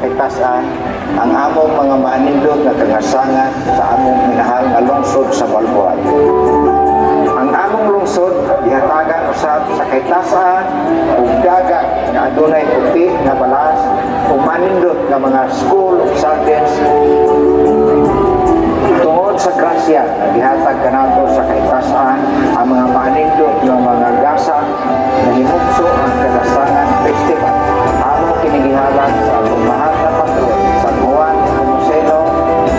kaytas-an ang among mga maanindot nga kagasangan sa among minahal nga lungsod sa Moalboal. Ang among lungsod gihatagan usab sa kaytas-an ug dagat nga adunay puti nga balas ug manindot nga mga school of sardines tungod sa grasya nga gihatag kanato sa kaytas-an. Ang mga maanindot nga mga gasa, nahimugso ang Kagasangan Festival. Amo kini gihalad sa atong mahal na patron, San Juan Nepomuceno,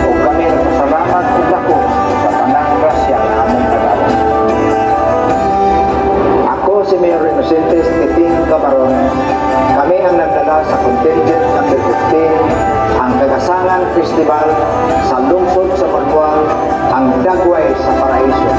ug kami nagpasalamat og dako sa tanang grasya nga among nadawat. Ako si Mayor Inocentes Titing Camaron. Kami ang nagdala sa contingent number 15, ang Kagasangan Festival sa lungsod sa Moalboal, ang dagway sa paraiso.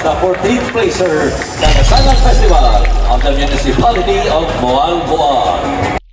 the 14th placer, Kagasangan Festival of the Municipality of Moalboal.